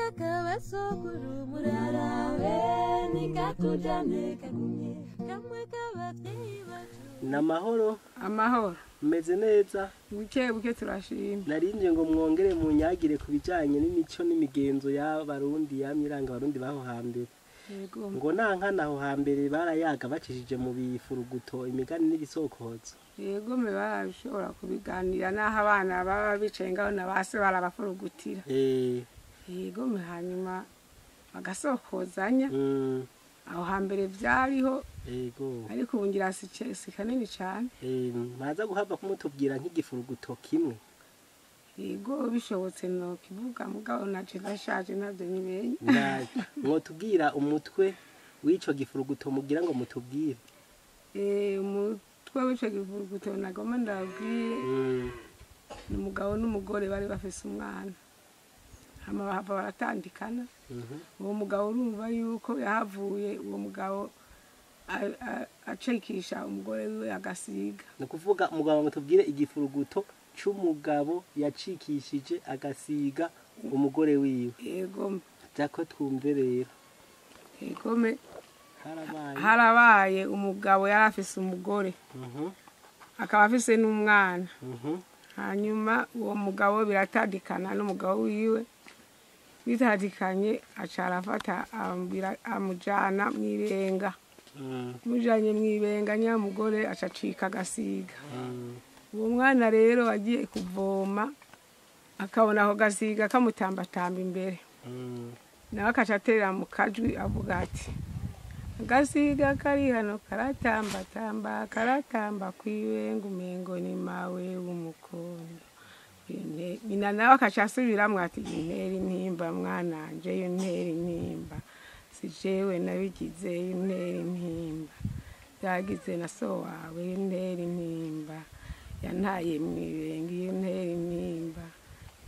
Agasiga kabasokuru murarabe nikakujane kagumye kamwe k'abavyeyi bacu. Namahoro. Amahoro. Meze neza. Buke buke turashima. Narinje ngo mwongere munyagire ku bijanye n'imico n'imigenzo y'abarundi yamye iranga abarundi baho hambere. Yego. Ngo nankana aho hambere barayaga bacishije mu bifuruguto, imigani n'ibisokozo. Yego, me barabishobora kubiganira n'aho abana baba bicaye ngaho na base barabafurugutira. Yego, me hanyuma bagasokozanya. Aho hambere vyariho. Ariko ubu ngira si kanini cane. Maza guhava kumutubwira nk'igifuruguto kimwe. Yego, bishobotse no kivuga, mugabo naje ndashaje navyo nyimenye. Mwotubwira umutwe w'ico gifuruguto mugira ngo mutubwire. Umutwe w'ico gifuruguto nagomba ndabwire. Ni umugabo n'umugore bari bafise umwana. Hama bahava baratandikana. Uwo mugabo urumva yuko yahavuye uwo mugabo acekisha umugore wiwe agasiga. Ni ukuvuga umugabo mutubwire igifuruguto c'umugabo yacikishije agasiga umugore wiwe. Yego. Jako twumve rero. Yego me. Harabaye. Harabaye umugabo yari afise umugore. Akaba afise n'umwana. Hanyuma uwo mugabo biratandikana n'umugabo wiwe. Bitandikanye aca arafata amujana mw'ibenga. Mujanye mw'ibenga nyamugore aca acika agasiga. Uwo mwana rero agiye kuvoma akabona ako gasiga kamutambatamba imbere. Nawe akaca aterera mu kajwi avuga ati agasiga kari hano karatambatamba karatamba kw'ibenga umengo ni mawe w'umukondo. Nyina nawe akaca asubiramwo ati intera intimba mwananje, intera intimba si jewe nabigize, intera intimba byagize na so wawe, intera intimba yantaye mw'ibenga, intera intimba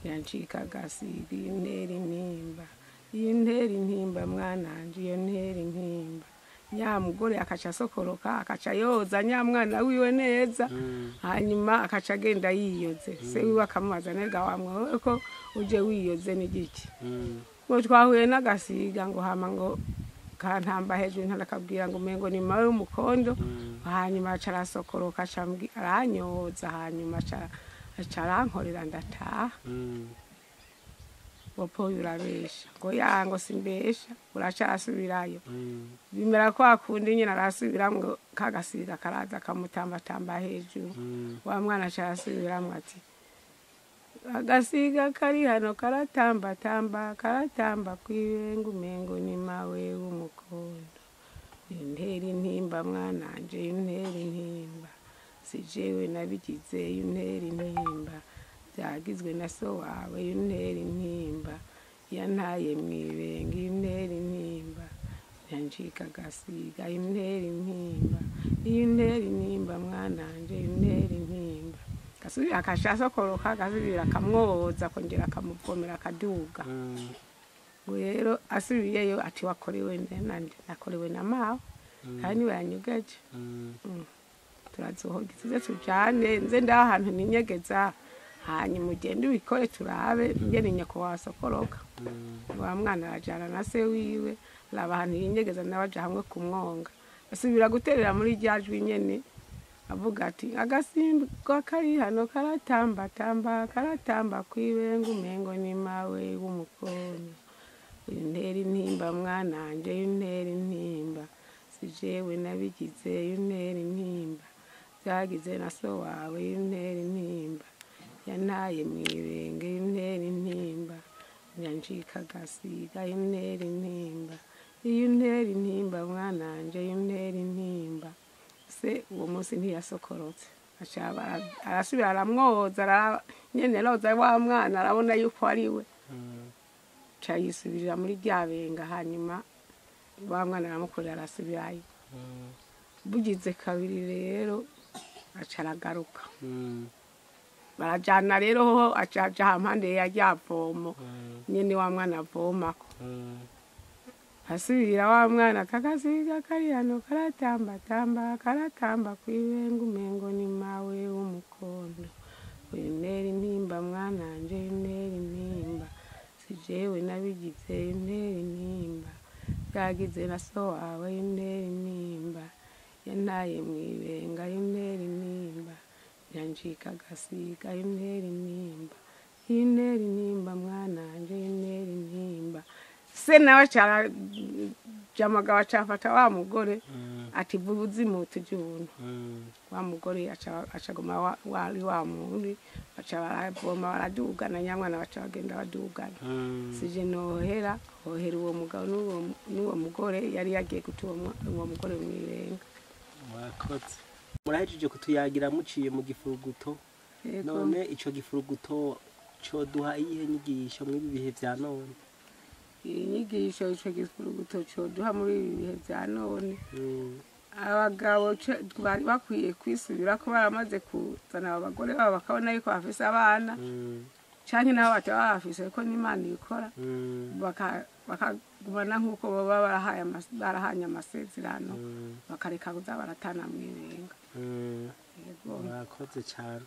yancika agasiga, intera intimba, intera intimba mwananje, intera intimba. Nyamugore akaca asokoroka akaca yoza nyamwana wiwe neza. Hanyuma akaca agenda yiyoze. Se wiwe akamubaza nega wamwe ko uje wiyoze n'igiki. Ngo twahuye n'agasiga ngo hama ngo kantamba hejuru ntarakabwira ngo umengo ni mawe w'umukondo. Hanyuma aca arasokoroka aca aranyoza, hanyuma aca arankorera ndataha. Ngo po urabesha ngo yango simbesha, uraca arasubirayo. Bimera kwa kundi nyine arasubiramwo kagasiga karaza kamutambatamba hejuru. Wa mwana aca arasubiramwo ati agasiga kari hano karatambatamba karatamba kw'ibenga umengo ni mawe w'umukondo. Intera intimba mwananje, intera intimba si jewe nabigize, intera intimba byagizwe na so wawe, intera intimba yantaye mw'ibenga, intera intimba yancika agasiga, intera intimba, intera intimba mwananje, intera intimba. Gasubira akasha asokoroka agasubira akamwoza akongera akamuvomera akaduga. Ngo rero asubiyeyo ati wakorewe nande? Nakorewe na mawe kandi niwe yanyogeje. Turazohoga tuze tujane nze ndaho ahantu ninyegeza, hanyuma ugende ubikore turabe ngene nyoko wasokoroka. Wa mwana arajana na se wiwe raba ahantu yinyegeza nawe aja hamwe kumwonga. Asubira guterera muri rya jwi nyene avuga ati agasimba kari hano karatambatamba karatamba kw'ibenga umengo ni mawe w'umukondo. Intera intimba mwananje, intera intimba si jewe nabigize, intera intimba byagize na so wawe, intera intimba yantaye mw'ibenga, intera intimba yancika agasiga, intera intimba, intera intimba mwananje, intera intimba. Se uwo munsi ntiyasokorotse aca arasubira aramwoza, nyene aroza wa mwana arabona yuko ari we. Aca yisubirira muri rya benga, hanyuma wa mwana aramukorera arasubirayo. Bugize kabiri rero aca aragaruka. Barajana rero ho aca aja hampande ya rya vomo nyene wa mwana avomako. Asubira wa mwana kakasiga kari hano karatambatamba karatamba kw'ibenga umengo ni mawe w'umukondo. Intera intimba mwananje, intera intimba si Jewe nabigize intera intimba, byagize na so wawe intera intimba, yantaye mw'ibenga intera intimba, yanjika agasiga intera intimba, intera intimba mwananje intera intimba. Se nawe aca jamagabo acafata wa mugore ati vuba uzimu tujye ubuntu. Wa mugore acaguma wari wa mundi, baca baravoma baradugana, nyamwana baca bagenda badugana. Sije nohera hohera uwo mugabo n'uwo mugore yari yagiye guta uwo mugore mw'irenga. Murakoze, murahejeje kutuyagira muciye mu gifuruguto. Yego. None ico gifuruguto coduha iyihe nyigisho mw'ibi bihe vya none? Iyi nyigisho ico gifuruguto coduha muri ibi bihe vya none, abagabo bari bakwiye kwisubira ko baramaze kuzana abo bagore babo, bakabona yuko bafise abana, canke nabo bataba babafise, kuko n'Imana ibikora, bakagumana nk'uko baba barahanye amasezerano, bakareka kuza baratana mw'ibenga. Yego. Murakoze cyane.